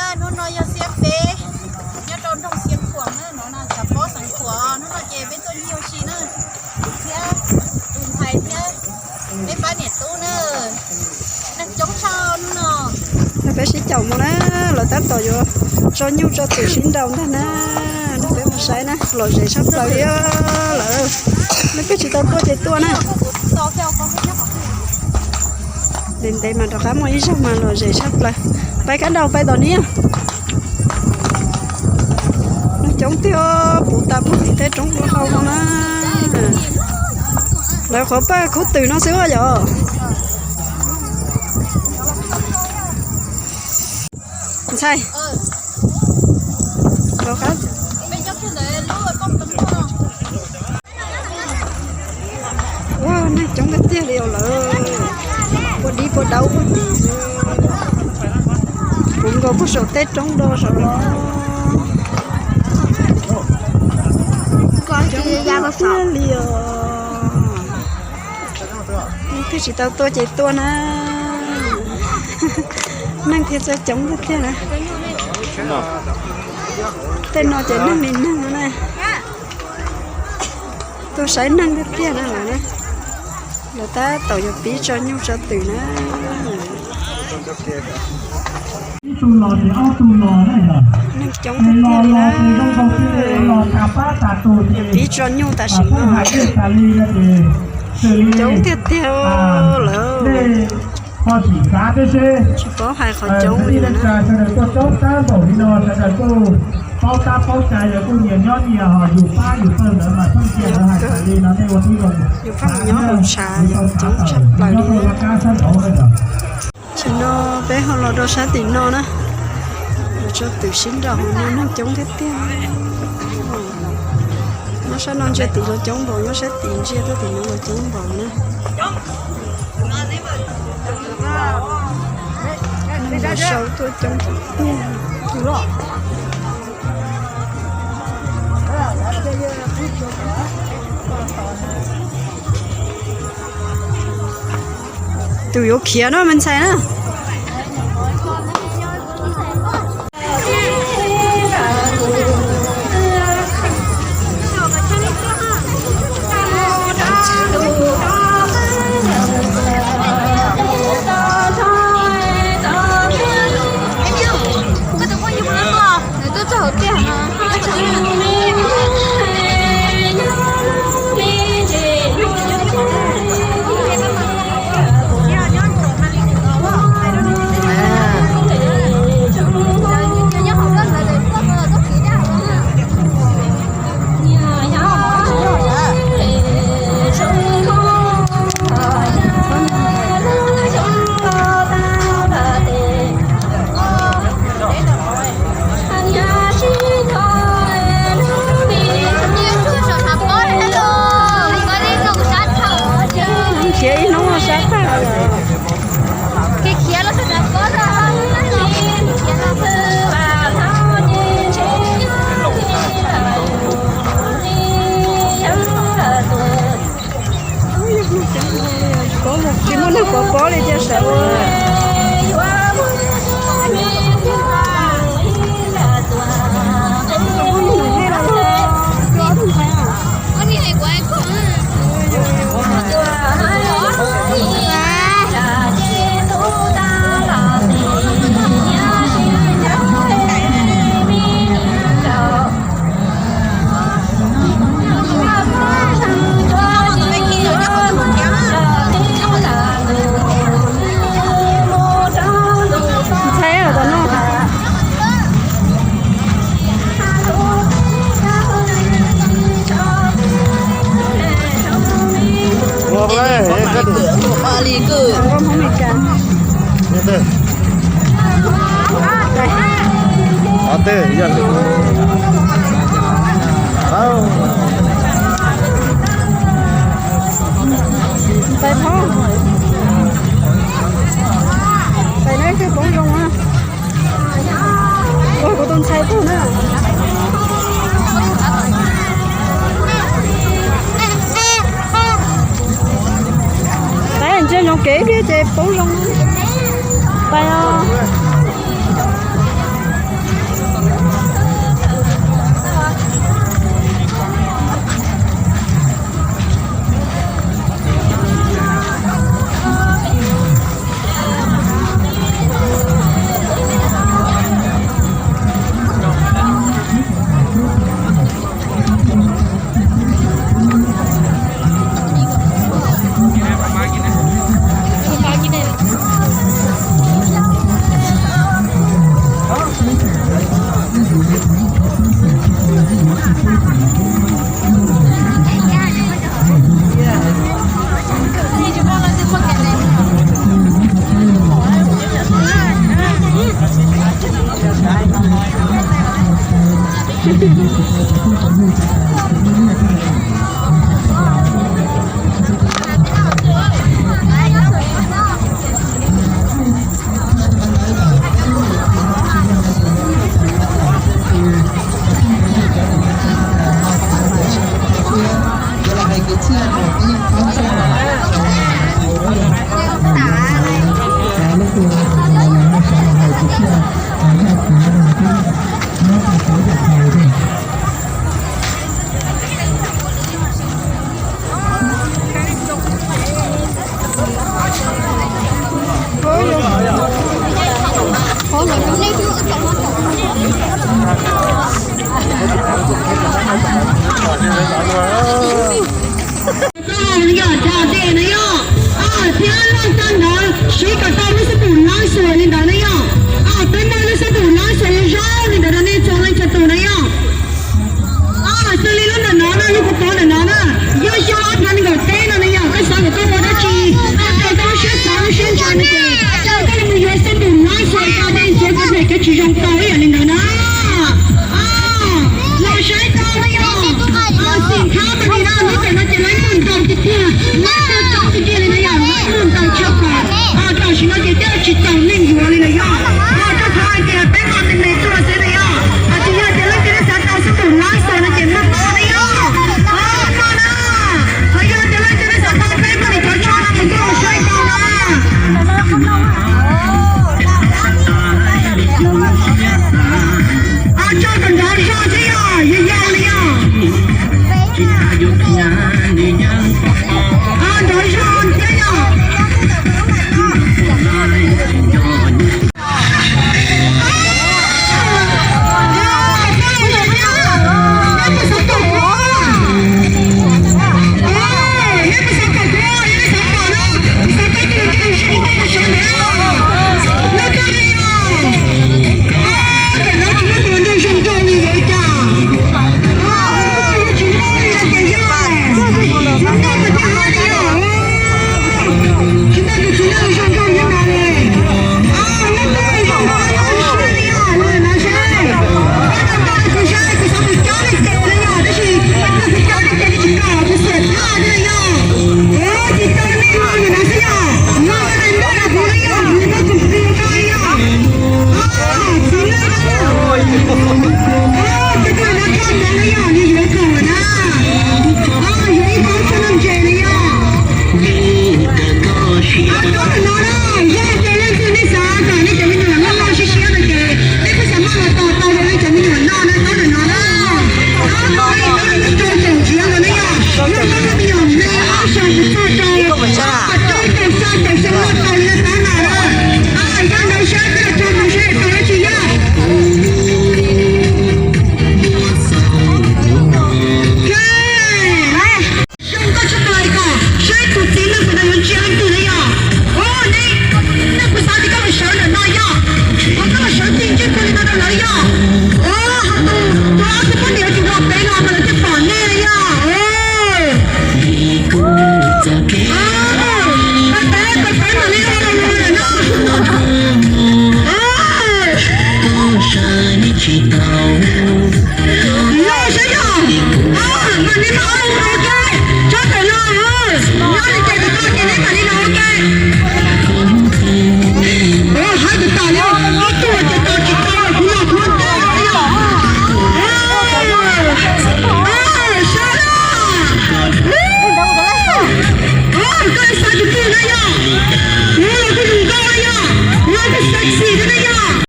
Hnub no yog xiab peb, nyob rau nroog Xeev Khuam na, no no xeev Khuam, hnub no ces peb tuaj nyiag ua si na, thiab tus ntxhais thiab peb pab niam tub na, neeg coob tshaj hnub no. Peb sib caum mus na, lawv tab tom yuav tso nyuj tso twm sib nraus ntag na, peb mus saib na, lom zem tshaj plaws li lawm, nej peb tsis tau tuaj ces tuaj na. Ntev ntev mas rov qab muaj ib zaug mas lom zem tshaj plaws. Pais kab daus pais tom niab. Neeg coob tiag, puv tas puag tim tej roob hauv no na. Lawv qhuav paj khub twm no xwb yom. Ntxhais, ua neeg coob tiag tiag li os lawm, puag dib puag daub puag tim, puv nkaus puag saum tej roob do saud los. Coob tiag tiag li os. Neeg thiaj tsis tau tuaj ces tuaj na. Neeg thiaj txawj coob tiag tiag na. Tej no ces neeg li neeg no na. Tuaj saib neeg tiag tiag na lawm na. Lawv tab tom yuav pib tso nyuj tso twm na. Neeg coob tiag tiag li na. Yuav pib tso nyuj tam sim no. Coob tiag tiag lawm. Tsis paub hais qhov coob li na. Yus pheej nyob hauv tshav coob tshaj plaws li. Tam sim no peb ho los rau sab tim no na, los tso twm sib nraus hauv no neeg coob tiag tiag. Nyob sab no ntsia tim los coob npaum, nyob sab tim ntsia tuaj tim no los coob npaum na. Neeg los sau tuaj coob tiag tiag. Tus yuav khiav no me ntxhais na. Khiav ib hnub sab tag lawm. Tsis muaj neeg pov pob li cia sawv. Ntxhais, tom no. Nkauj Hmoob Mes Kas. Tais phob. Tais na, twb poob zoo na. Ua kuv tus ntxhais tug na. Tais ntsia zoo kev ib pliag ces poob zoo. Tais os. Yog cov dej na yog, thiab loj tag ntawd siv kom tau lub xab pum lab xuas li ntawd na yog. Peb muaj lub xab pum lab xuas zoo zoo li ntawd rau nej txhua leej txhua tus na yog. Xws li lub ntawm no na, lub kuv pov ntawm no na, yog xyoo ob phav nees nkaum peb no na yog, koj xav kom koj ua dab tsi, koj rau koj lub siab xav lub siab ntshaw no ces, koj yuav mus yuav xab pum lab xuas cov dej ntxuav cov dej kev tsis zoo tau ib yam li ntawd na. Los saib tau na yog, xim khab mas nim no lub ntawm no ces lawv muag nkaus tiag tiag, lawv muag nkaus tiag tiag li na yog, lawv muag nkaus tshaj plaws. Tam sim no ces twb tsis tau neeg yuav li na yog, rau qhov hais tias peb muaj me me tuaj xwb na yog. Hais tias yog tias leej twg xav tau xab pum lab xuas no ces muaj tau na yog, muaj na. Ho yog tias leej twg xav tau peb muaj li cov tsho no ces koj mus saib tau na. Tso kom nrov zog thiab yog, yog yog li yog. Nrov zog thiab yog. Tab sis no na, yog tias leej twg nej xav kom nej cov me nyuam loj loj siab siab no ces nej kuj xav muab los tos tau rau nej cov me nyuam noj na, tab sis no na, tab sis no na, tab sis no na, yog nej cov me nyuam me ob xyoos mus txog rau kaum rau kaum xya kaum xyoo loj tau li no tab sis no na, yog ntawd saib peb los rau mus saib tau dab tsi yog. Xyoo koj tshaj plaws kom saib tus txiv neej ntawd yuav ntsia leej twg na yog. Ua nej, nej kuv xav tias koj los sawv ntawm no yog, ho koj los sawv txij ntsej puag li no rau lawv yog.